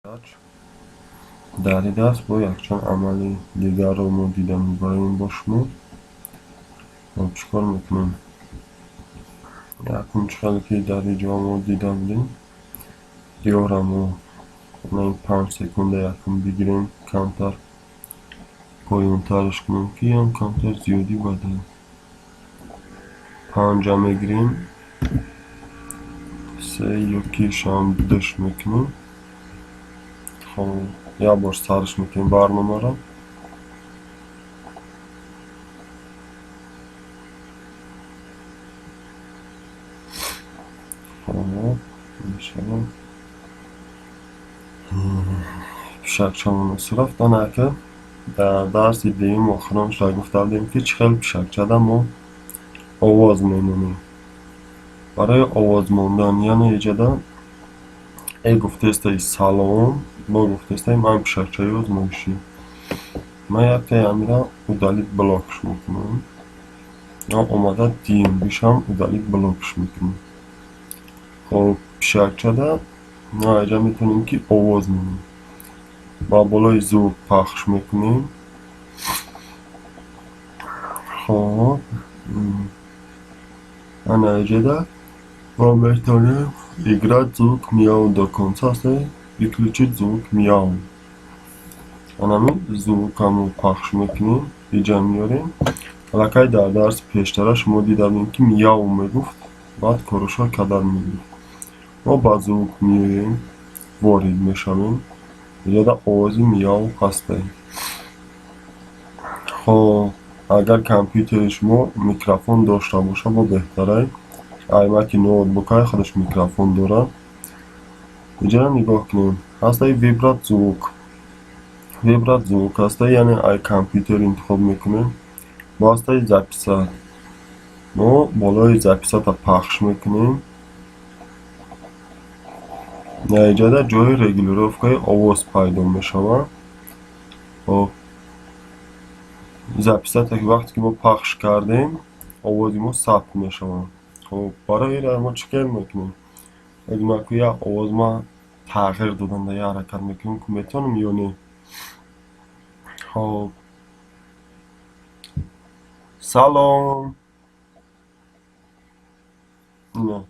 Дар ин дарс бо якчанд амали дигарро мо дида мебарем бо шумо. Хоб, чӣ кор мекунем? Якум, чӣ хеле ки дар ин ҷо мо дида будем, ёра мо 5 секунда якум бигирем, камтар поёнтараш кунем, ки ям камтар зиёдӣ бада. Панҷа мегирем, се ёки шам душ мекунем. Хоб, як бор сарш мекунем барномаро. Хоб, мешавад. Пишакчамон рафт. Анака дар дарси дуюм охиронша гуфта будем, ки чӣ хел пишакчада мо овоз мемонем. Барои овоз мондан, яъне иҷода э гуфтаистаи салом, мо гуфтаистаи ман пишакчаи озмоишӣ. Ман яктаи амира удалить блокш мекунам. Омада дуюмгишам удалить блокш мекунам. Хоб, пишакчада мо аҷа метавонем, ки овоз монем. Ба болои звук пахш мекунем. Хоб, ана иҷода мо метавонем играть звук мяу до конца, выключить звук мяу. Анами звукамо пахш мекунем, иҷа меорем. Аллакай дар дарси пештара шумо дида будем, ки мяу мегуфт, баъд корушҳо кадар мегирифт. Мо ба звук меоем, ворид мешавем. Иҷода овози мяу ҳастем. Хоб, агар компютери шумо микрофон дошта бошад, бо беҳтарай. Аймаки ноутбукай худаш микрофон дорад. Иҷода нигоҳ кунем. Ҳастаи выбрать звук. Выбрать звук ҳаста, яъне ай компютер интихоб мекунем. Бо ҳастаи записать. Мо болои записать пахш мекунем. Дар иҷода ҷои регулировкаи овоз пайдо мешавад. Хоб, записать вақте ки мо пахш кардем, овози мо сабт мешавад. Хоб, барои инро мо чӣ кор мекунем? Ку як овоз ма тағйир додан як ҳаракат мекунем, ку метавонем ё не? Хоб, салом. Ина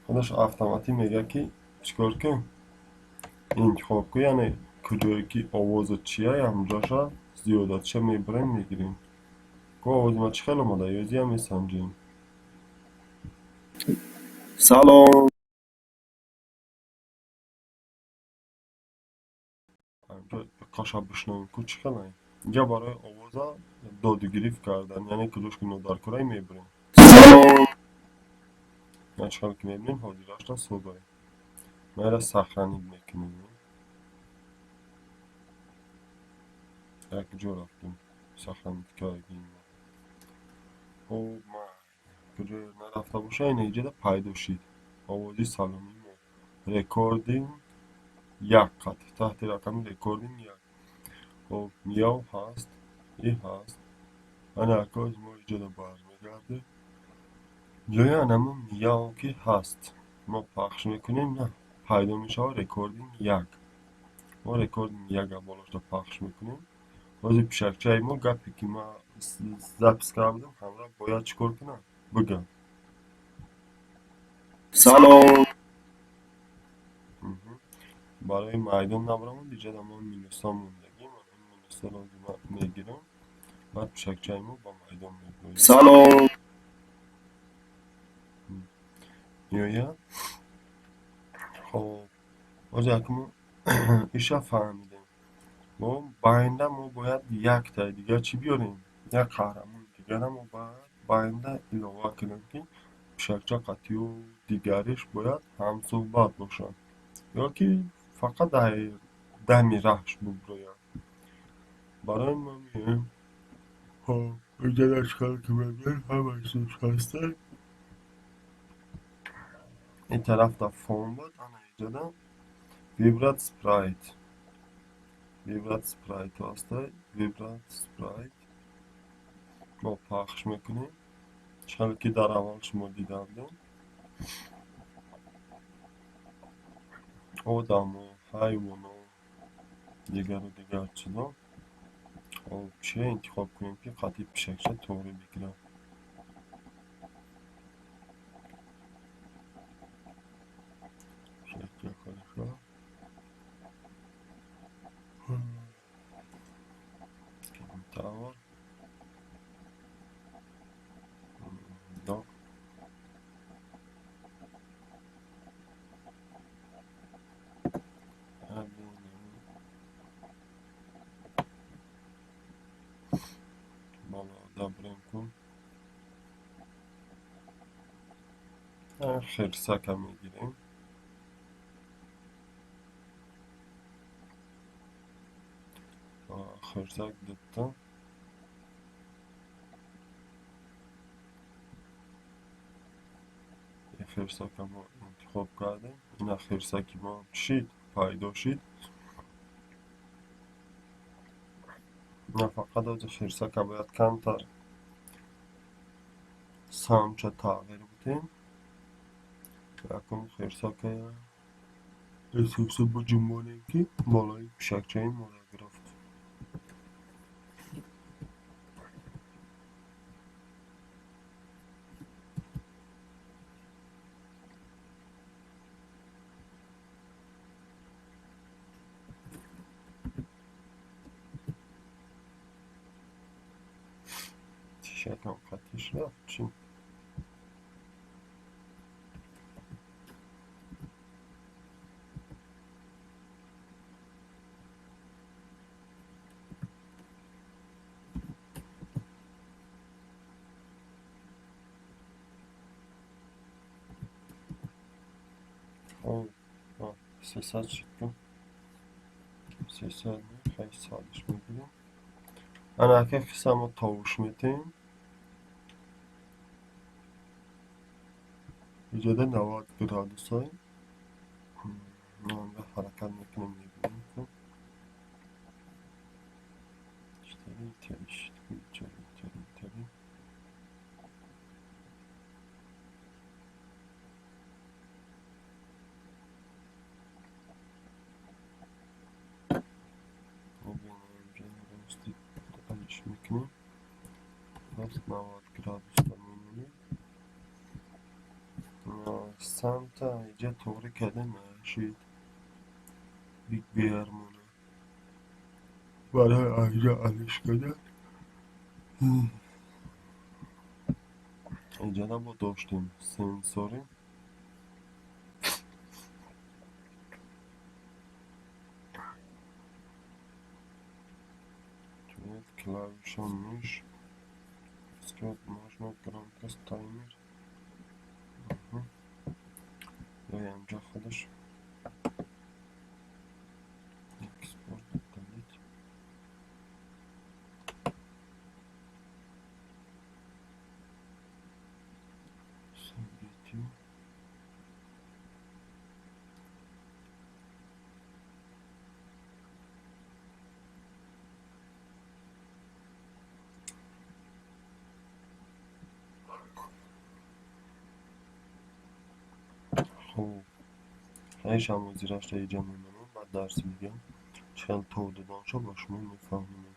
худаш автоматик мегӯяд, ки чӣ кор кун? Интихоб кун, яъне куҷое ки овозат чия, ҳамҷоша зиёдатиша мебарем, мегирем. Ку овози ма чӣ хел омада? Ёзиам месанҷем. Салом. Қаша бишнавем, ку чӣ хелай? Инҷа барои овоза додугирифт кардан, яъне куҷош ки нодаркорай мебарем. Салом. Чӣ хел ки мебинем, ҳозирашта созай. Ма инро сохранить мекунем. Як ҷо рафтем. Сохранить кардем. Хоб, ма куҷо нарафта боша, ина иҷода пайдо шид. Овози саломии мо. Recording як қат, таҳти рақами recording як. Хоб, мяу ҳаст, и ҳаст. Ана акоз мо иҷода бармегардем. Ҷои анамун мяу ки ҳаст. Мо пахш мекунем, на пайдо мешавад recording як. Мо recording яка болошда пахш мекунем. Ҳозир пишакчаи мо гапе ки ман запись карда будам, ҳамроҳ бояд чӣ кор кунам? Бигӯям. Салом. Барои майдон набаромад, иҷода мо минуса мондагӣ. Ман ин минусаро мегирам. Баъд пишакчаи мо ба майдон мебирояд. Салом. Меояд. Хоб, ҳозир якмо иша фаҳмидем. Мо байнда мо бояд яктаи дигар чӣ биёрем? Як қаҳрамони дигара мо бояд байнда илова кунем, ки пишакча қатъию дигариш бояд ҳамсӯҳбат бошад. Ё ки фақат дар дами раҳш бубирояд. Барои мо меоем. Хоб, иҷода чӣ хел ки мебинем, ҳама чиз ҳастанд. Ин тарафта фон буд, ана иҷода выбрать спрайт. Выбрать спрайт ҳастай. Выбрать спрайт. Мо пахш мекунем. Чӣ хеле ки дар аввал шумо дида будем. Одамо, ҳайвоно. Дигару дигар чизо. Хоб, чиро интихоб кунем, ки қатъи пишакча туғри бигирад? Пишакча хорошо. Кентавр. Dog. Боло дабрем кун. Хирсака мегирем. Хирсак дутта. Хирсака мо интихоб кардем. Ина хирсаки мо чӣ пайдо шид. На фақат ози хирсака бояд камтар самча тағйир бидем. Якум хирсака эсоса биҷунбонем, ки болои пишакчаи моро гирифт. Тишакам қатиш рафт чӣ? Хоб, 300 шуд ку. 300 не, хай садаш мегирем. Ана ака хиса мо товуш метем. Иҷода 90 градусай. Мо ҳаракат мекунем, мебинем ку. Читари итари шуд ку, итари, итари, итари. Мекунем. Рост 90 градуса мемонем. Самта иҷа туғри карда нашид. Биг Беармона. Барои аҷа алиш кардан иҷада бо доштем сенсори. Клавиша мышь. Сказать можно громкость таймер. Я инҷо худаш экспорт удалить. Событие. Хуб, хеле ҳозирашро иҷа мемонем, баъд дарси дига чӣ хел тов доданшо ба шумо мефаҳмонем.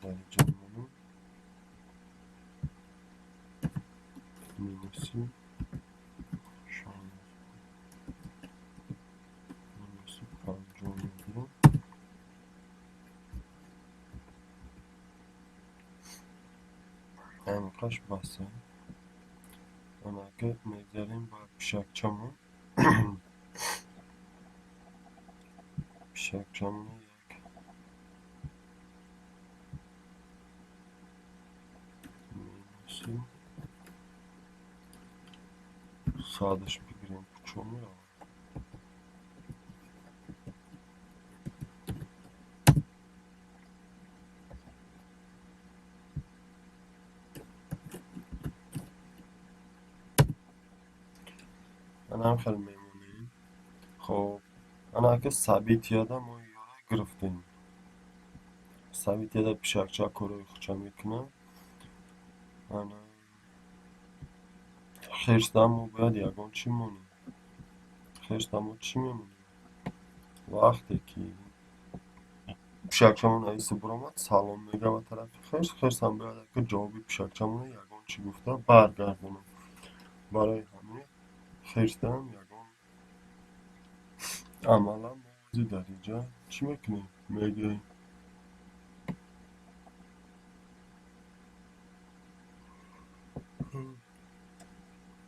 Дар иҷа мемонем. Минуси 16, минуси 50 мегирем. Ҳамиқаш басе. Анака мегзарем ба пишакчамон. Пишакчамона як минуси садаш бигирем, кучо меравад? Анам хел мемонем. Хоб, анака событияда мо ёра гирифтем. Событияда пишакча корои хуча мекунад. Ана Хирсда мо бояд ягон чӣ монем. Хирсда мо чӣ мемонем? Вақте ки пишакчамон аиси биромад, салом мега ба тарафи хирс, хирсам бояд ки ҷавоби пишакчамона ягон чӣ гуфта баргардонад. Барои ҳамин хирсдаам ягон амала мо ози дар инҷа чӣ мекунем? Мегӯем.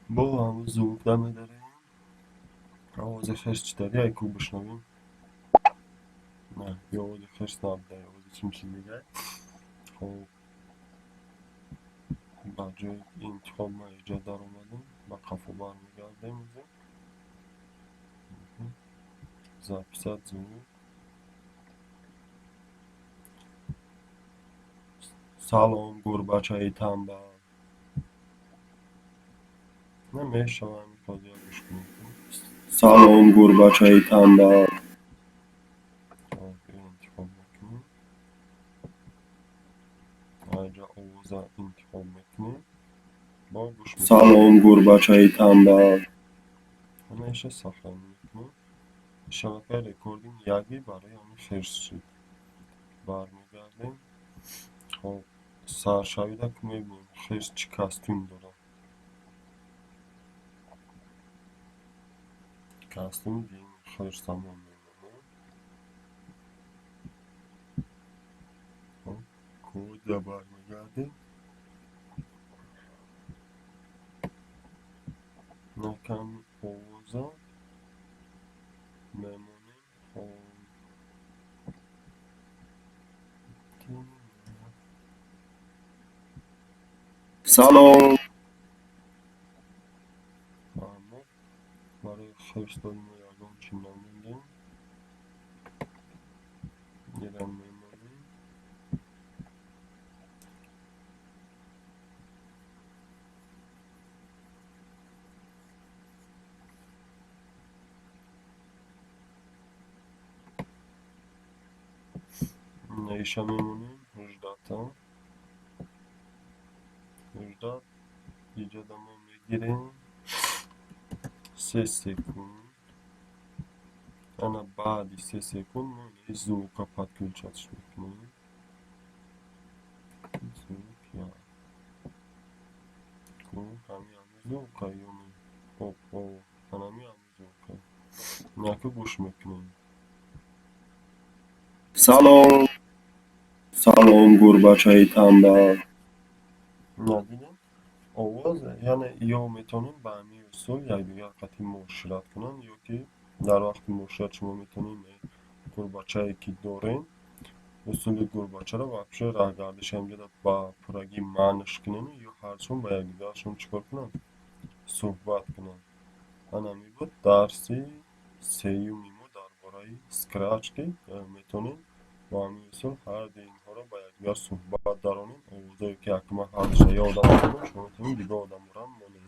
Бо ҳамун звук да медарем. Овози хирс чӣ тари? Ай ку бишнавем. На, ё овози хирс набуда, ё овози чим чиз дигар. Хоб, ба ҷои интихоб ман инҷа даромадем, ба қафо бармегардем. Записать звук. Салом, гурбачаи танбал. Намешава ҳамин қозия гӯш кунем. Салом, гурбачаи танбал. Хоб, интихоб мекунем. Инҷа овоза интихоб мекунем. Бо гӯш мекунем. Салом, гурбачаи танбал. Ҳамаиша сохранӣ мекунем. Шабакаи recording яги барои ҳамин хирс шуд. Бармегардем. Хоб, саршавида ку мебинем хирс чӣ костюм дорад. Костюми дуюми хирса мо мемонем. Хоб, кода бармегардем. Наками овоза мемонем. Хоб, Салом. Фаҳмо, барои хирс додем мо ягон чӣ намондем. Ира мемонем. Иша мемонем. 18-та. 18 иҷода мо мегирем 3 секунд. Ана баъди 3 секунд мо инаи звука подключать мекунем. Звук як. Ку ҳами ҳами звука ё не? Хоб, анами ҳами звука. Наку гӯш мекунем. Салом. Салом, гурбачаи танбал. Надидем? Овоз, яъне ё метавонем ба ҳамин усул якдигар қатъи муошират кунанд, ё ки дар вақти муошират шумо метавонед гурбачае ки дорем, усули гурбачаро вообще раҳгардиш ҳамҷода ба пуррагӣ маънаш кунем, ё ҳарчун ба якдигаршон чӣ кор кунанд? Суҳбат кунанд. Ана ҳамин буд дарси сеюми мо дар бораи Scratch, ки метавонем бо ҳамин усул ҳарду инҳоро ба якдигар суҳбат даронем. Овозое ки ҳакма ҳардуша ё одам монад, шумо метавонед дигар одаморо ҳам монед.